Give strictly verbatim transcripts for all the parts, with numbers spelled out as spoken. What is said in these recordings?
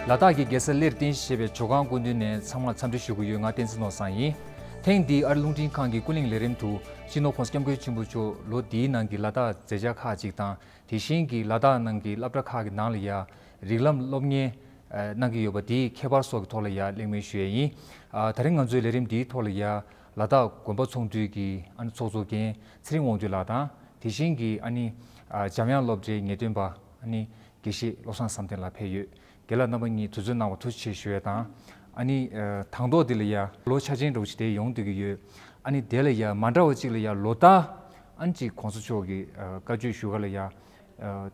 ལ་དྭགས་ཀྱི་རྒྱལ་ས་གླེར་རྟེན་གཞི་བྱས་པའི་ཇོ་ཁང་སྐུ་མདུན་ནས་ཚང་མར་འཚམས་འདྲི་ཞུ་གི་ཡོད། ང་བསྟན་འཛིན་ནོར་བཟང་ཡིན། ཐེངས་འདིའི་ཨ་རི་རླུང་འཕྲིན་ཁང་གི་ཀུན་གླེང་ལས་རིམ་དུ་སྤྱི་ནོར་༸གོང་ས་༸སྐྱབས་མགོན་ཆེན་པོ་མཆོག་ལོ་འདིའི་ནང་གི་ལ་དྭགས་མཛད་འཆར་ཁག་ཅིག་དང་། དེ་བཞིན་གྱི་ལ་དྭགས་ནང་གི་སློབ་གྲྭ་ཁག་གི་ནང་ལ་ཡ་རིགས་ལམ་སློབ་གཉེར་ཨ་གནང་གི་ཡོད་པ་དེའི་ཁྱད་པར་སོགས་ཀྱི་ཐོག་ལ་ཡ་གླེང་མོལ་ཞུ་ཡས་ཡིན། ཨ་དེ་རིང་ང་ཚོའི་ལས་རིམ་འདིའི་ཐོག་ལ་ཡ་ལ་དྭགས་དགོན་པ་ཚོགས་འདུའི་གི་ཨ་ནི་ཚོགས་གཙོ་རྒན་ཚེ་རིང་དབང་འདུས་ལགས་དང་། དེ་བཞིན་གྱི་ཨ་ནི་ཨ་འཇམ་དབྱངས་སློབ་གྲྭའི་ངེས་སྟོན་པ་ཨ་ནི་དགེ་བཤེས་བློ་བཟང་བསམ་གཏན་ལགས་ཕེབས་ཡོད། རྒན་ལགས་རྣམ་པ་གཉིས་དུས་ཚོད་གནང་བར་ཐུགས་རྗེ་ཆེ་ཞུ་ཡས་དང་། ཨ་ནི་ཨ་དང་ཐོག་འདི་ལ་ཡ་ལོ་འཆར་ཅན་འདྲ་བོ་ཅིག་དེ་ཡོང་བསྡད་ཀྱི་ཡོད། ཨ་ནི་དེ་ལ་ཡ་མ་འདྲ་བ་ཅིག་ལ་ཡ་ལོ་ལྟར་ཨ་ནི་ཅིག་༸གོང་ས་མཆོག་གི་ཨ་བཀའ་ཆོས་ཞུ་ག་ལ་ཡ་ཨ་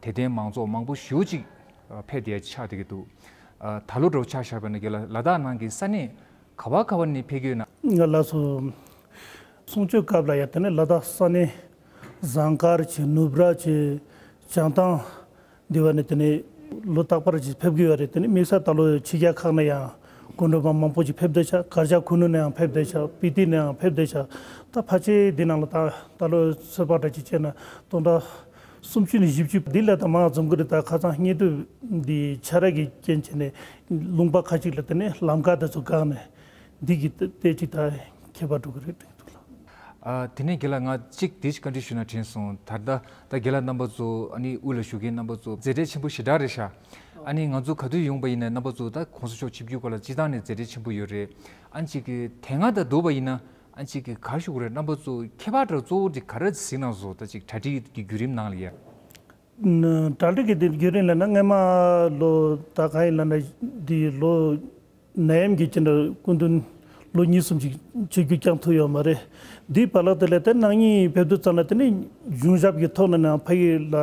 དད་ལྡན་མང་ཚོགས་མང་པོ་ཞེ་པོ་ཅིག་ཨ་ཕེབས་བསྡད་ཆགས་བསྡད་ཀྱི་འདུག། ཨ་ད་ལོ་འདྲ་བོ་ཆ་བཞག་པ་ཡིན་ན་རྒན་ལགས་ལ་དྭགས་ནང་གི་ས་གནས་ག་བ་ག་བ་ནས་ཕེབས་ཀྱི་ཡོད་ན། ང་ལགས་སོ། གསུང་ཆོས་སྐབས་ལ་ཡ་དེ་ནས་ལ་དྭགས་ས་གནས་ཟངས་དཀར་བྱས། ནུབ་ར་བྱས། བྱང་ཐང་འདི་བ་ནས་དེ་ནས་ལོ་རྟག་པར་ཅིག་ཕེབས་ཀྱི་ཡོད་རེད། དེ་ནས་དམིགས་བསལ་ད་ལོ་ཕྱི་རྒྱལ་ཁག་ནས་ཡང་སྐུ་མགྲོན་པ་མང་པོ་ཅིག་ཕེབས་བསྡད་ཤག། གྷར་ཇ་ཁུ་ནུ་ནས་ཡང་ཕེབས་བསྡད་ཤག། སྤི་ཏི་ནས་ཡང་ཕེབས་བསྡད་ཤག། ད་ཕལ་ཆེར་འདི་ནང་ལ་ད་ད་ལོ་ཚོད་དཔག་འདྲ་ཅིག་བྱས་ན་སྟོང་ཕྲག་སུམ་ཅུ་ནས་བཞི་བཅུ་འདི་ལས་ད་མང་འཛོམས་ཀྱི་རེད། ད་ཁ་སང་སྙིགས་དུས་འདི་ཆར་པ་གི་རྐྱེན་བྱས་ནས་ལུང་པ་ཁ་ཅིག་ལ་དེ་ནས་ལམ་ཁ་དེ་ཚོ་འགག་ནས་འདི་གི་ཏོག་ཙམ་ཅིག་ད་ཁྱད་པར་འགྲོ་གི་རེད་དྲན་འདུག་ལགས། ཨ་དེ་ནས་རྒན་ལགས་ང་གཅིག་དེ་ཅིག་བཀའ་འདྲི་ཞུ་ན་དྲན་སོང་། ད་ལྟ་ད་རྒན་ལགས་རྣམ་པ་ཚོ་ཨ་ནི་དབུས་ལ་བཞུགས་མཁན་རྣམ་པ་ཚོ་མཛད་བྲེལ་ཆེན་པོ་ཞེ་དྲག་རེད་ཤག། ཨ་ནི་ང་ཚོ་ག་དུས་ཡོང་པ་ཡིན་ན་རྣམ་པ་ཚོ་ད་༸གོང་ས་མཆོག་ཆིབས་བསྒྱུར་སྐོར་ལ་སྤྱིར་བཏང་ནས་མཛད་བྲེལ་ཆེན་པོ་ཡོད་རེད། ཨ་ནི་གཅིག་གི་དེ་སྔ་དང་བསྡུར་བ་ཡིན་ན་ཨ་ནི་གཅིག་གི་ག་རེ་ཞུ་དགོས་རེད། རྣམ་པ་ཚོ་ཁྱད་པར་འདྲ་གཙོ་བོ་དེ་ག་རེ་གཟིགས་གནང་སོང་། ད་ཅིག་གྲ་སྒྲིག་གི་བརྒྱུད་རིམ་ནང་ལ་ཡ། ཨ་གྲ་སྒྲིག་གི་དེ་བརྒྱུད་རིམ་ལ་ན་སྔས་མ་ལོ་ད་ག་ཡིན་ལབ་ན་འདི་ལོ་ནད་ཡམས་ཀྱི་ཅི་འདྲ་སྐུ་མདུན་ལོ་གཉིས་གསུམ་ཅིག་ཆིབས་བསྒྱུར་བསྐྱངས་ཐུབ་ཡོད་མ་རེད། འདིའི་བར་ལ་དེ་ལས་དེ་ནང་ཉིད་ཕེབས་དུས་ཙམ་ལ་དེ་ནས་གཞུང་ཞབས་ཀྱི་ཐོག་ནས་ནང་ཕ་གི་ལ་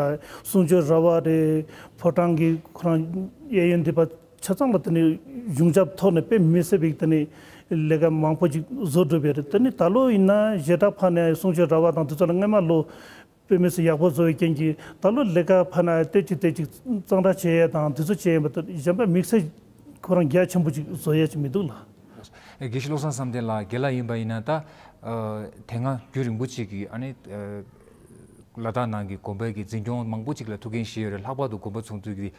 གསུང་ཆོས་ར་བ་རེད། ཕོ་བྲང་གི་ཁོ་རང་གཡས་གཡོན་འདི་པ་ཆ་ཚང་ལ་དེ་ནས་གཞུང་ཞབས་ཐོག་ནས་དཔེ་མི་སྲིད་པའི་དེ་ནས་ལས་ཀ་མང་པོ་ཅིག་བཟོ་གྲུབ་པ་རེད། དེ་ནས་ད་ལོ་ཡིན་ན་ཞེ་དྲག་ཕར་ནས་གསུང་ཆོས་ར་བ་དང་དེ་ཚོ་ལ་སྔས་མ་ལོ་དཔེ་མི་སྲིད་ཡག་པོ་བཟོ་བའི་རྐྱེན་གྱིས་ད་ལོ་ལས་ཀ་ཕར་ན་ཏོག་ཙམ་ཏོག་ཙམ་གཙང་སྦྲ་བྱེད་ཡས་དང་དེ་ཚོ་བྱེད་ཡས་མ་གཏོགས་གཞན་པ་དམིགས་བསལ་ཁོ་རང་རྒྱ་ཆེན་པོ་ཅིག་བཟོ་ཡས་ཅིག་མི་འདུག་ལགས། དགེ་བཤེས་བློ་བཟང་བསམ་གཏན་ལགས། རྒན་ལགས་ཡིན་པ་ཡིན་ན་ད་ཨ་དེ་སྔ་རྒྱུན་རིང་པོ་ཅིག་གི་ཨ་ནི་ཨ་ལ་དྭགས་ནང་གི་དགོན་པའི་གི་འཛིན་སྐྱོང་མང་པོ་ཅིག་ལ་ཐུགས་འགན་བཞེས་ཡོད་རེད། ལྷག་པར་དུ་དགོན་པ་ཚོགས་འདུ་གི་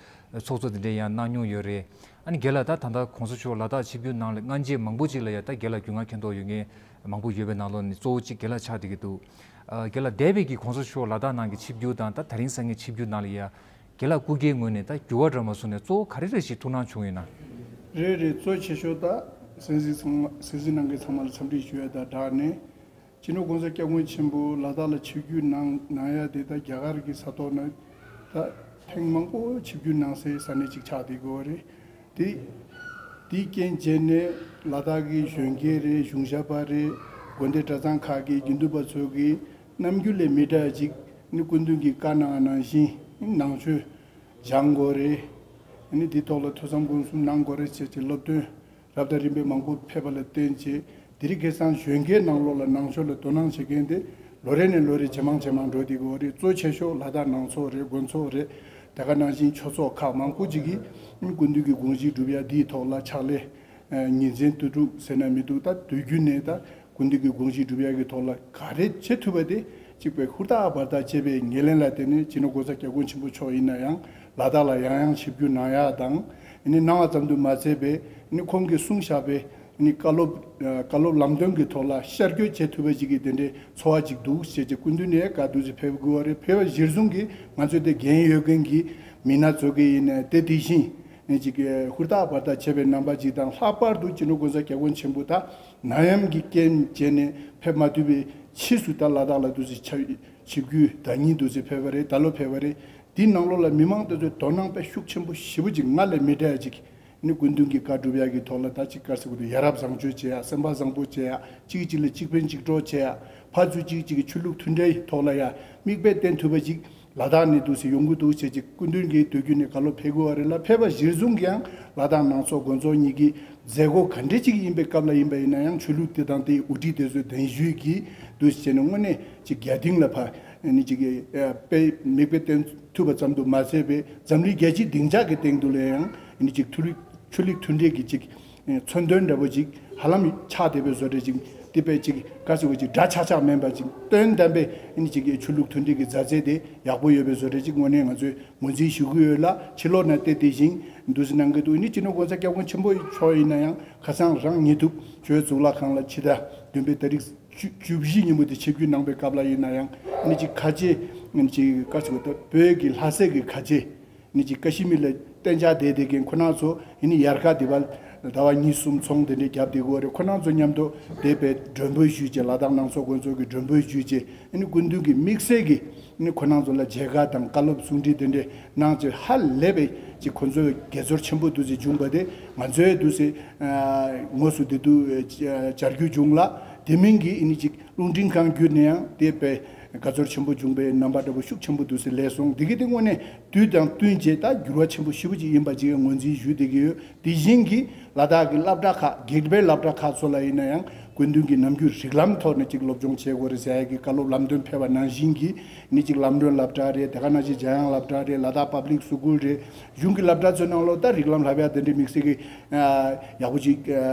ཚོགས་གཙོ་དེ་འདྲས་ཡང་གནང་མྱོང་ཡོད་རེད། ཨ་ནི་རྒན་ལགས་ད་ད་ལྟ་གོང་ས་མཆོག་ལ་དྭགས་ཆིབས་བསྒྱུར་གནང་ལ་སྔ་རྗེས་མང་པོ་ཅིག་ལ་ཡ་ད་རྒན་ལགས་རྒྱུས་མངའ་མཁྱེན་རྟོགས་ཡོད་མཁན་མང་པོ་ཡོད་པའི་ནང་ལོགས་ནས་གཙོ་བོ་གཅིག་རྒན་ལགས་ཆགས་བསྡད་ཀྱི་འདུག། ཨ་རྒན་ལགས་འདས་པའི་གི་གོང་ས་མཆོག་ལ་དྭགས་ནང་གི་ཆིབས་བསྒྱུར་དང་ད་དེ་རིང་སང་ཉིན་ཆིབས་བསྒྱུར་ནང་ལ་ཡ་རྒན་ལགས་སྐུ་སྒེར་ངོས་ནས་ད་འགྱུར་བ་འདྲ་མ་སོང་ནས་གཙོ་བོ་ག་རེ་རེ་ཞིག་ཐུགས་སྣང་བྱུང་ཡོད་ན། རེད་རེད། གཙོ་ཆེ་ཤོས་ད་སེམས་སེམས་ཚང་མ་སེམས་སེམས་ནང་གི་ཚང་མ་ལ་འཚམས་འདྲི་ཞུ་ཡ་དང་སྦྲགས་ནས། སྤྱི་ནོར་༸གོང་ས་༸སྐྱབས་མགོན་ཆེན་པོ་ལ་དྭགས་ལ་ཆིབས་བསྒྱུར་གནང་གནང་ཡ་དེ་ད་རྒྱ་གར་གྱི་ས་ཐོག་ན་ད་ཐེངས་མང་པོ་ཆིབས་བསྒྱུར་གནང་སའི་ས་གནས་ཅིག་ཆགས་བསྡད་ཀྱི་ཡོད་རེད། དེ་དེའི་རྐྱེན་བྱས་ནས་ལ་དྭགས་ཀྱི་གཞོན་སྐྱེས་རེད། གཞུང་ཞབས་པ་རེད། དགོན་སྡེ་གྲྭ་ཚང་ཁག་གི་དགེ་འདུན་པ་ཚོ་གིས་རྣམ་འགྱུར་ལས་མི་འདྲ་ཅིག་ནི་སྐུ་མདུན་གྱིས་བཀའ་གནང་ནང་བཞིན་ནང་ཆོས་སྦྱང་དགོས་རེད། ནི་དེའི་ཐོག་ལ་ཐོས་བསམ་སྒོམ་གསུམ་གནང་དགོས་རེད་ཅེས་ཀྱི་སློབ་སྟོན་རབ་དང་རིམ་པས་མང་པོ་ཕེབས་པ་ལ་བརྟེན་བྱས་དེ་རིང་ཁ་སང་གཞོན་སྐྱེས་ནང་ལོགས་ལ་ནང་ཆོས་ལ་དོ་སྣང་བྱེད་མཁན་དེ་ལོ་རེ་ནས་ལོ་རེ་ཇེ་མང་ཇེ་མང་འགྲོ་བསྡད་ཀྱི་ཡོད་རེད། གཙོ་ཆེ་ཤོས་ལ་དྭགས་ནང་ཚོགས་རེད། དགོན་ཚོགས་རེད། དེ་ག་ནང་བཞིན་ཆོས་ཚོགས་ཁག་མང་པོ་ཅིག་གིས་སྐུ་མདུན་གྱི་དགོངས་གཞི་སྒྲུབ་ཡ་འདིའི་ཐོག་ལ་ཕྱག་ལས་ཉིན་མཚན་དུས་དྲུག་ཟེར་ན་མི་འདུག། ད་དུས་རྒྱུན་ནས་ད་སྐུ་མདུན་གྱི་དགོངས་གཞི་སྒྲུབ་ཡ་གི་ཐོག་ལ་ག་རེ་བྱེད་ཐུབ་པ་དེ་གཅིག་པའི་ཧུར་ཐག་འབད་ཐག་བྱས་པའི་ཉེར་ལེན་ལ་བརྟེན་ནས་སྤྱི་ནོར་༸གོང་ས་༸སྐྱབས་མགོན་ཆེན་པོ་མཆོག་ཡིན་ན་ཡང་ལ་དྭགས་ལ་ཡང་ཡང་ཆིབས་བསྒྱུར་གནང་ཡ་དང་། ཨ་ནི་གནང་བ་ཙམ་དུ་མ་ཟད་པའི་ཨ་ནི་ཁོང་གིས་གསུངས་བཞག་པའི་ཨ་ནི་བཀའ་སློབ་ཨ་བཀའ་སློབ་ལམ་སྟོན་གྱི་ཐོག་ལ་ཤར་བསྐྱོད་བྱེད་ཐུབ་པ་ཞིག་གི་དེ་འདྲའི་ཚོར་བ་ཅིག་འདུག་ཅེས་ཀྱི་སྐུ་མདུན་ནས་བཀའ་འདུག་ཅེས་ཕེབས་དགོས་པ་རེད། ཕེབས་པ་གཞིར་བཟུང་གིས་ང་ཚོའི་དེ་འགན་ཡོད་མཁན་གྱི་མི་སྣ་ཚོ་གི་ཡིན་ནའི་དེ་དེ་བཞིན་ཨ་ནི་ཅིག་ཧུར་ཐག་འབད་ཐག་བྱས་པའི་རྣམ་པ་ཅིག་དང་། ལྷག་པར་དུ་སྤྱི་ནོར་༸གོང་ས་༸སྐྱབས་མགོན་ཆེན་པོ་ད་ནད་ཡམས་ཀྱི་རྐྱེན་བྱས་ནས་ཕེབས་མ་ཐུབ་པའི་ཕྱིས་སུ་ད་ལ་དྭགས་ལ་འདུག་སེ་ཆ་ཆིབས་བསྒྱུར་ཟླ་ཉིན་འདུག་སེ་ཕེབས་པ་རེད། ད་ལོ་ཕེབས་པ་རེད། དེའི་ནང་ལོགས་ལ་མི་མང་དེ་ཚོས་དོ་སྣང་དཔེ་ཤུགས་ཆེན་པོ་ཞེ་པོ་ཅིག་སྔར་ལས་མི་འདྲ་ཅིག་ནི་སྐུ་མདུན་གྱི་བཀའ་སྒྲུབ་ཡག་གི་ཐོག་ལ་ད་ཅིག་ག་རེ་ཟེར་དགོས་འདུག། ཡ་རབས་བཟང་སྤྱོད་བྱེད་ཡག། སེམས་པ་བཟང་པོ་བྱེད་ཡག། གཅིག་གིས་གཅིག་ལ་གཅིག་ཕན་གཅིག་གྲོགས་བྱེད་ཡག། ཕར་ཚུར་གཅིག་གཅིག་གི་ཆོས་ལུགས་མཐུན་འབྲེལ་ཐོག་ལ་ཡ་མིག་དཔེ་བསྟན་ཐུབ་པ་ཅིག་ལ་དྭགས་ནས་འདུག་སེ་ཡོང་གི་འདུག་ཅེས་ཅིག་སྐུ་མདུན་གྱི་དུས་རྒྱུན་ནས་བཀའ་སློབ་ཕེབས་དགོས་པ་རེད་ལ། ཕེབས་པ་གཞིར་བཟུང་གིས་ཡང་ལ་དྭགས་ནང་ཚོགས་དགོན་ཚོགས་གཉིས་ཀྱི་མཛད་སྒོ་ག་འདྲ་ཅིག་ཡིན་པའི་སྐབས་ལ་ཡིན་པ་ཡིན་ན་ཡང་ཆོས་ལུགས་དེ་དང་དེའི་དབུ་ཁྲིད་དེ་ཚོའི་གདན་ཞུས་ཀྱིས་འདུག་སེ་བྱས་ནས་དངོས་གནས་ཅིག་རྒྱ་སྟེང་ལ་ཕར་ཨ་ནི་ཅིག་ཨ་དཔེ་མིག་དཔེ་བསྟན་ཐུབ་པ་ཙམ་དུ་མ་ཟད་པའི་འཛམ་གླིང་རྒྱལ་སྤྱིའི་སྡིངས་ཆ་གི་སྟེང་དུ་ལ་ཡང་ཨ་ནི་ཅིག་ཆོས་ལུགས་ཆོས་ལུགས་མཐུན་འབྲེལ་གྱི་ཅིག་ མཚོན་དོན་འདྲ་པོ་ཅིག་ཧ་ལམ་ཆགས་བསྡད་པའི་བཟོ་འདྲ་ཅིག་དེ་པས་ཅིག་ག་ཟེར་བ་ཅིག་འདྲ་ཆགས་ཆགས་མིན་པ་ཅིག་དོན་དམ་པའི་ཨ་ནི་ཅིག་ཆོས་ལུགས་མཐུན་སྒྲིལ་གྱི་མཛའ་བརྩེ་དེ་ཡག་པོ་ཡོད་པའི་བཟོ་འདྲ་ཅིག་དངོས་གནས་ང་ཚོས་ངོས་འཛིན་ཞུ་གི་ཡོད་ལ། ཕྱི་ལོགས་ནས་བལྟས་བལྟས་བཞིན་འདུག་སེ་གནང་གི་འདུག་ཨ་ནི་སྤྱི་ནོར་༸གོང་ས་༸སྐྱབས་མགོན་ཆེན་པོ་མཆོག་ཡིན་ན་ཡང་ཁ་སང་རང་ཉིད་དུ་ཇོ་བོའི་གཙུག་ལག་ཁང་ལ་ཕྱི་ཟླ་བདུན་པའི་ཏ་རིག་བཅུ་བཅུ་བཞི་ཉིན་མོ་དེ་ཆིབས་བསྒྱུར་གནང་པའི་སྐབས་ལ་ཡིན་ན་ཡང་ཨ་ནི་ཅིག་ཁ་ཆེ་ཨ་ནི་ཅིག་ག་ཟེར་བ་ད་བོད་ཀྱི་ལྷ་སའི་གི་ཁ་ཆེ་ནི་ཅིག་ཀ་ཤི་མིར་ལ་གཏན་འཇགས་བསྡད་བསྡད་མཁན་ཁོ་རང་ཚོ་ཨ་ནི་ཡར་ཁ་དེ་བར་ཟླ་བ་གཉིས་གསུམ་ཚོང་དེ་འདྲའི་བརྒྱབ་བསྡད་ཀྱི་ཡོད་རེད། ཁོ་རང་ཚོ་མཉམ་དུ་དེ་བས་མགྲོན་འབོད་ཞུས་བྱས། ལ་དྭགས་ནང་སོག་དགོན་ཚོགས་ཀྱི་མགྲོན་འབོད་ཞུས་བྱས་ཨ་ནི་སྐུ་མདུན་གྱི་དམིགས་བསལ་གྱི་ཨ་ནི་ཁོ་རང་ཚོ་ལ་མཇལ་ཁ་དང་བཀའ་སློབ་གསུང་འཕྲིན་དེ་འདྲའི་གནང་བྱས་ཧ་ལས་པའི་ཅིག་ཁོ་ཚོའི་དགྱེས་ཚོར་ཆེན་པོ་འདུག་སེ་བྱུང་བ་དེ་ང་ཚོའི་འདུག་སེ་ཨ་ངོས་སུ་དེ་དུས་ཨ་མཇལ་རྒྱུ་བྱུང་ལ། དེ་མིན་གྱི་ཨ་ནི་ཅིག་རླུང་འཕྲིན་ཁང་བརྒྱུད་ནས་ཡང་དེ་དཔེ་དགའ་ཚོར་ཆེན་པོ་བྱུང་བའི་རྣམ་པ་འདྲ་པོ་ཤུགས་ཆེན་པོ་འདུག་སེ་སླེབས་སོང་། འདི་གི་དེ་དངོས་གནས་དུས་དང་བསྟུན་བྱས་ད་འགྱུར་བ་ཆེན་པོ་ཞེ་པོ་ཅིག་ཡིན་པ་ཅིག་ངོས་འཛིན་ཞུ་བསྡད་ཀྱི་ཡོད། དེ་བཞིན་གྱི་ལ་དྭགས་ཀྱི་སློབ་གྲྭ་ཁག་དགེ་རྒན་སློབ་གྲྭ་ཁག་ཚོ་ལ་ཡིན་ན་ཡང་སྐུ་མདུན་གྱིས་ནམ་རྒྱུན་རིགས་ལམ་ཐོག་ནས་ཅིག་སློབ་སྦྱོང་བྱེད་དགོས་རེད་ཟེར་ཡ་གི་བཀའ་སློབ་ལམ་སྟོན་ཕེབས་པ་ནང་བཞིན་གྱི་ནི་ཅིག་ལམ་སྒྲོན་སློབ་གྲྭ་རེད། དེ་ག་ནང་བཞིན་འཇམ་དབྱངས་སློབ་གྲྭ་རེད། ལ་དྭགས་པབ་ལིག་སི་ཀུལ་རེད། གཞུང་གི་སློབ་གྲྭ་ཚོའི་ནང་ལོགས་ད་རིགས་ལམ་བསླབ་ཡ་དེ་འདྲའི་དམིགས་བསལ་གྱི་ཡག་པོ་ཅིག་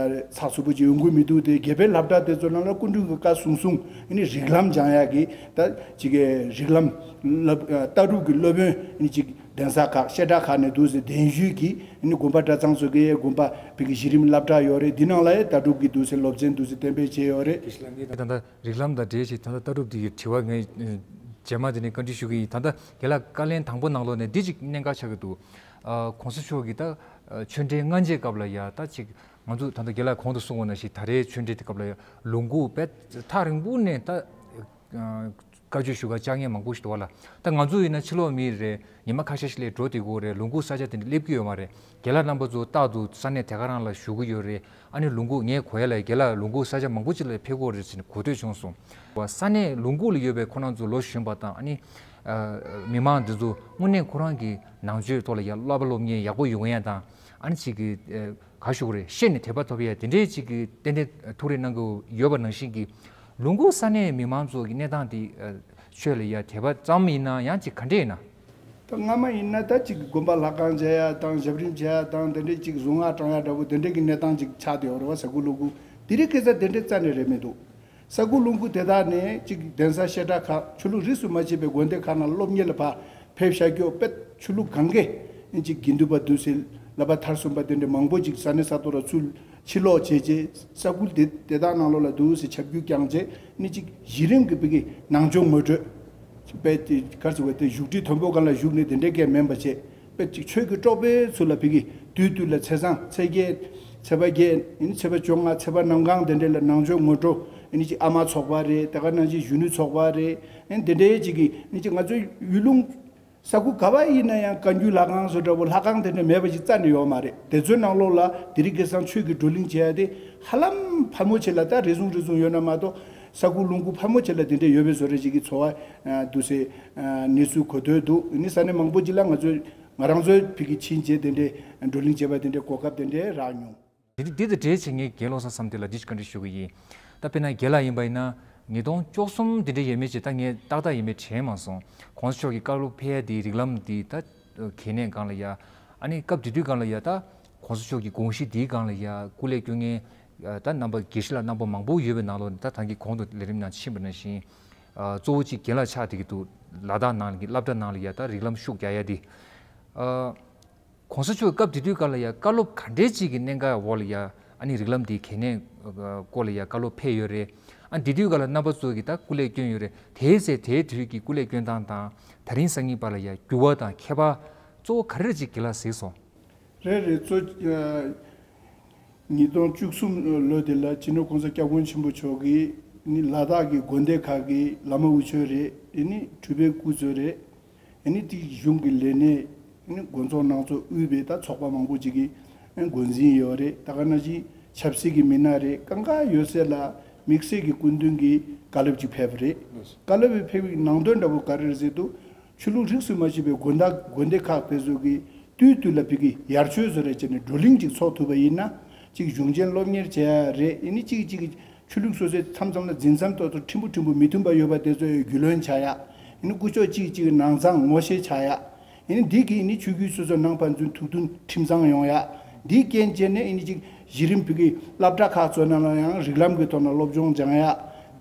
ཚགས་ཚུད་པོ་ཅིག་ཡོང་གི་མི་འདུག་དེ་དགེ་རྒན་སློབ་གྲྭ་དེ་ཚོ་ནང་ལ་སྐུ་མདུན་གྱི་བཀའ་གསུང་གསུང་ཨ་ནི་རིགས་ལམ་སྦྱང་ཡག་གི་ད་ཅིག་གི་རིགས་ལམ་སློབ་ལྟ་གྲུབ་ཀྱི་སློབ་དཔོན་ཨ་ནི་ཅིག་གདན་ས་ཁག་བཤད་གྲྭ་ཁག་ནས་འདུག་ཟེར་གདན་ཞུས་ཀྱིས་ཨ་ནི་དགོན་པ་གྲྭ་ཚང་ཚོ་གི་དགོན་པ་བོད་ཀྱི་གཞི་རིམ་སློབ་གྲྭ་ཡོད་རེད། འདི་ནང་ལ་ཡང་ལྟ་གྲུབ་ཀྱི་འདུག་ཟེར་སློབ་ཚན་འདུག་ཟེར་གཏན་འབེབས་བྱས་ཡོད་རེད། དེ་ལ་ངས་ད་ལྟ་རིགས་ལམ་དང་འབྲེལ་བྱས་ད་ལྟ་ལྟ་གྲུབ་འདི་ཡི་དྲི་བ་ངས་རྗེས་མ་དེ་ནས་བཀའ་འདྲི་ཞུ་གི་ཡིན། ད་ལྟ་རྒན་ལགས་བཀའ་ལན་དང་པོ་ནང་ལོགས་ནས་འདི་གཅིག་གནད་འགག་ཆགས་ཀྱི་འདུག་ཨ་གོང་ས་མཆོག་གིས་ད་ཨ་ཆོས་འབྲེལ་སྔ་རྗེས་སྐབས་ལ་ཡ་ད་ཅིག་ང་ཚོ་ད་ལྟ་རྒན་ལགས་གོང་དུ་གསུངས་པ་ནང་བཞིན་ད་རེས་ཆོས་འབྲེལ་དེ་སྐབས་ལ་ཡ་ལུང་ཁུག་དཔེ་ཐག་རིང་པོ་ནས་ད་ཨ་བཀའ་ཆོས་ཞུ་གར་བཅར་མཁན་མང་པོ་ཞིག་འདུག་བ་ལ། ད་ང་ཚོ་ཡིན་ན་ཕྱི་ལོགས་མི་རེད། ཉི་མ་ཁ་ཤས་ཤིག་ལ་འགྲོ་བསྡད་ཀྱི་ཡོད་རེད། ལུང་ཁུག་ས་ཆ་དེ་འདྲ་སླེབས་ཀྱི་ཡོད་མ་རེད། རྒན་ལགས་རྣམ་པ་ཚོ་རྟག་ཏུ་ས་གནས་དེ་ག་རང་ལ་བཞུགས་ཀྱི་ཡོད་རེད། ཨ་ནི་ལུང་ཁུག་ངས་གོ་ཡ་ལ་རྒན་ལགས་ལུང་ཁུག་ས་ཆ་མང་པོ་ཅིག་ལ་ཕེབས་ཀྱི་ཡོད་རེད་ཟེར་ནས་གོ་ཐོས་བྱུང་སོང་། ས་གནས་ལུང་ཁུག་ལ་ཡོད་པའི་ཁོ་རང་ཚོ་ལོ་གཞོན་པ་དང་ཨ་ནི་ཨ་མི་མང་འདི་ཚོ་དངོས་གནས་ཁོ་རང་གི་ནང་ཆོས་ཐོག་ལ་ཡ་བསླབ་པ་སློབ་གཉེར་ཡག་པོ་ཡོང་ཡ་དང་ཨ་ནི་ཅིག་གི་ཨ་ག་ཞུ་དགོས་རེད། ཤེས་ནས་དད་པ་ཐོབ་ཡ་དེ་འདྲའི་ཅིག་གི་ཏན་ཏན་ཐུགས་རེ་གནང་གི་ཡོད་པ་ནང་བཞིན་གྱི་ལུང་ཁུག་ས་གནས་མི་མང་ཚོ་གི་གནས་སྟངས་དེ་ཨ་ཆོས་ལ་ཡ་དད་པ་ཙམ་ཡིན་ན་ཡང་ཅིག་ག་འདྲས་ཡིན་ན། ད་སྔ་མ་ཡིན་ན་ད་ཅིག་དགོན་པ་ལྷ་ཁང་མཇལ་ཡ་དང་ཞབས་རིམ་བྱེད་ཡ་དང་དེ་འདྲས་ཅིག་གཟུངས་སྔགས་བགྲང་ཡ་འདྲ་པོ་དེ་འདྲས་ཀྱི་གནས་སྟངས་ཅིག་ཆགས་བསྡད་ཡོད་རེད་བ། ས་ཁུག་ལུང་ཁུག་དེ་རིང་ཁ་སང་དེ་འདྲས་རྩ་ནས་རེད་མི་འདུག་ས་ཁུག་ལུང་ཁུག་དེ་དག་ནས་ཅིག་གདན་ས་བཤད་གྲྭ་ཁག་ཆོས་ལུགས་རིས་སུ་མ་ཆད་པའི་དགོན་སྡེ་ཁག་ནང་སློབ་གཉེར་ལ་ཕར་ཕེབས་བཞག་རྒྱུ་དཔེ་ཆོས་ལུགས་གང་གས་ཅིག་དགེ་འདུན་པ་འདུག་སེ་བསླབ་པ་མཐར་སོན་པ་དེ་འདྲ་མང་པོ་ཅིག་ས་གནས་ས་ཐོག་ལ་ཚུར་ཕྱིར་ལོག་བྱས་རྗེས་ས་ཁུལ་དེ་དེ་དག་ནང་ལོགས་ལ་འདུག་སེ་ཁྱབ་བསྒྱུར་བསྐྱངས་རྗེས་ནི་ཅིག་གཞི་རིམ་གྱི་བོད་ཀྱི་ནང་ཆོས་ངོ་སྤྲོད་དཔེ་དེ་ག་ཚོད་བ་དེ་བཞུགས་ཁྲི་མཐོན་པོ་སྒང་ལ་བཞུགས་ནས་དེ་འདྲའི་སྐད་མིན་པ་བྱས། དཔེ་ཅིག་ཆོས་ཀྱི་གྲོགས་པོའི་ཚུལ་ལ་ཕ་གི་དུས་དུས་ལ་ཚེས་བཟང་ཚེས་བརྒྱད་ཚེས་པ་བརྒྱད་ཡིན་ཚེས་པ་བཅོ་ལྔ་ཚེས་པ་གནམ་གང་དེ་འདྲ་ལ་ནང་ཆོས་ངོ་སྤྲོད་ཡིན་ཅིག་ཨ་མ་ཚོགས་པ་རེད། དེ་ག་ནང་བཞིན་གཞོན་ནུ་ཚོགས་པ་རེད། ཡིན་དེ་འདྲའི་ཅིག་གི་ཡིན་ཅིག་ང་ཚོའི་ཡུལ་ལུང་ས་ཁུལ་ག་བ་ཡིན་ན་ཡང་བཀའ་འགྱུར་ལྷ་ཁང་སོགས་འདྲ་པོ་ལྷ་ཁང་དེ་འདྲ་མེད་པ་ཞིག་རྩ་ནས་ཡོད་མ་རེད། དེ་ཚོའི་ནང་ལོགས་ལ་དེ་རིང་ཁ་སང་ཆོས་ཀྱི་བགྲོ་གླེང་བྱེད་ཡ་དེ་ཧ་ལམ་ཕལ་མོ་ཆེ་ལ་ད་རེ་ཟུང་རེ་ཟུང་ཡོད་ན་མ་གཏོགས་ས་ཁུལ་ལུང་ཁུལ་ཕལ་མོ་ཆེ་ལ་དེ་འདྲ་ཡོད་པའི་བཟོ་འདྲ་ཞིག་གི་ཚོར་བ་འདུག་སེ་གནས་ཚུལ་གོ་ཐོས་འདུག་ཨ་ནི་ས་གནས་མང་པོ་ཅིག་ལ་ང་ཚོས་ང་རང་ཚོའི་ཕ་གི་ཕྱིན་རྗེས་དེ་འདྲའི་བགྲོ་གླེང་བྱས་པ་དེ་འདྲའི་གོ་སྐབས་དེ་འདྲའི་རག་མྱོང་། འདི་འདི་དང་འབྲེལ་བྱས་ངས་རྒན་བློ་བཟང་བསམ་གཏན་ལ་འདི་ཞིག་བཀའ་འདྲི་ཞུ་གི་ཡིན། ད་དཔེར་ན་རྒན་ལགས་ཡིན་པ་ཡིན་ན་ཉིས་སྟོང་བཅུ་གསུམ་འདི་འདྲའི་ཡས་མས་ཅིག་ད་ངས་ཏག་ཏག་ཡས་མས་དྲན་མ་སོང་། གོང་ས་མཆོག་གི་བཀའ་སློབ་ཕེབས་ཡ་དེའི་རིགས་ལམ་འདི་ད་གལ་གནད་སྒང་ལ་ཡ། ཨ་ནི་སྐབས་དེ་དུས་སྒང་ལ་ཡ་ད་གོང་ས་མཆོག་གི་དགོངས་གཞི་འདིའི་སྒང་ལ་ཡ་སྐུ་ལས་བསྐྱོན་མཁན་ད་རྣམ་པ་དགེ་བཤེས་ལགས་རྣམ་པ་མང་པོ་ཡོད་པའི་ནང་ལོགས་ནས་ད་ད་གིན་གོང་དུ་ལས་རིམ་ནང་ཕྱིན་པ་ནང་བཞིན། གཙོ་བོ་གཅིག་རྒན་ལགས་ཆགས་བསྡད་ཀྱི་འདུག་ལ་དྭགས་ནང་གི་སློབ་གྲྭ་ནང་ལ་ཡ་ད་རིགས་ལམ་ཤུགས་རྒྱག་ཡ་དེ། གོང་ས་མཆོག་སྐབས་དེ་དུས་སྐབས་ལ་ཡ་བཀའ་སློབ་ག་འདྲའི་ཅིག་གི་གནད་འགག་འོག་ལ་ཡ་ཨ་ནི་རིགས་ལམ་དེའི་གལ་གནད་སྐོར་ལ་ཡ་བཀའ་སློབ་ཕེབས་ཡོད་རེད། ཨ་འདི་དུས་སྐབས་ལ་རྣམ་པ་ཚོ་གིས་ད་སྐུ་ལས་བསྐྱོན་ཡོད་རེད། དེའི་ཚེ་དེའི་དུས་ཀྱི་སྐུ་ལས་བསྐྱོན་སྟངས་དང་ད་རིང་སང་ཉིན་བར་ལ་ཡ་འགྱུར་བ་དང་ཁྱད་པར་གཙོ་བོ་ག་རེ་ཅིག་རྒན་ལགས་གཟིགས་སོང་། རེད་རེད་གཙོ། ཉིས་སྟོང་བཅུ་གསུམ་ལོ་དེ་ལ་སྤྱི་ནོར་༸གོང་ས་༸སྐྱབས་མགོན་ཆེན་པོ་མཆོག་གིས་ནི་ལ་དྭགས་ཀྱི་དགོན་སྡེ་ཁག་གི་བླ་མ་དབུ་ཆོས་རེད། ཨེ་ནི་སྤྲུལ་པའི་སྐུ་ཚོ་རེད། ཨེ་ནི་དེ་གཞུང་གི་ལས་སྣེ་ཨེ་ནི་དགོན་ཚོགས་ནང་ཚོགས་དབུས་པའི་ད་ཚོགས་པ་མང་པོ་ཅིག་གི་འགོ་འཛིན་ཡོད་རེད། ད་ག་ནང་བཞིན་ཆབ་སྲིད་ཀྱི་མི་སྣ་རེད། གང་ག་ཡོད་ཚད་ལ་དམིགས་བསལ་གྱི་སྐུ་མདུན་གྱི་བཀའ་སློབ་ཅིག་ཕེབས་པ་རེད། བཀའ་སློབ་ཀྱི་ཕེབས་པའི་ནང་དོན་འདྲ་པོ་ག་རེ་རེད་ཟེར་དུས། ཆོས་ལུགས་རིས་སུ་མ་ཆད་པའི་དགོན་བདག་དགོན་སྡེ་ཁག་དེ་ཚོ་གིས་དུས་དུས་ལ་ཕ་གི་ཡར་བཅོས་བཟོ་འདྲ་བྱས་ནས་བགྲོ་གླེང་ཅིག་ཚོགས་ཐུབ་པ་ཡིན་ན་ཅིག་གཞུང་ཆེན་སློབ་གཉེར་བྱེད་ཡ་རེད། ཨེ་ནི་ཅིག་ཅིག་ཆོས་ལུགས་སོ་སོའི་མཚམས་མཚམས་ལ་འཛིན་མཚམས་ཏོག་ཏོག་ཕྲན་བུ་ཕྲན་བུ་མི་མཐུན་པ་ཡོད་པ་དེ་ཚོ་རྒྱུས་ལོན་བྱ་ཡ། ཨེ་ནི་སྐུ་ཕྱོགས་གཅིག་གཅིག་ནང་གཙང་ངོ་ཤེས་བྱ་ཡ། ཨེ་ནི་འདི་གིས་ཨེ་ནི་ཆོས་བརྒྱུད་སོ་སོ་ནང་ཕན་ཚུན་ཐུགས་མཐུན་ཁྲིམས་གཙང་ཡོང་ཡ། འདིའི་རྐྱེན་བྱས་ནས་ཨ་ནི་ཅིག་གཞི་རིམ་བོད་ཀྱི་སློབ་གྲྭ་ཁག་ཚོ་ནང་ལ་ཡང་རིགས་ལམ་གྱི་ཐོག་ནས་སློབ་སྦྱོང་སྦྱང་ཡ།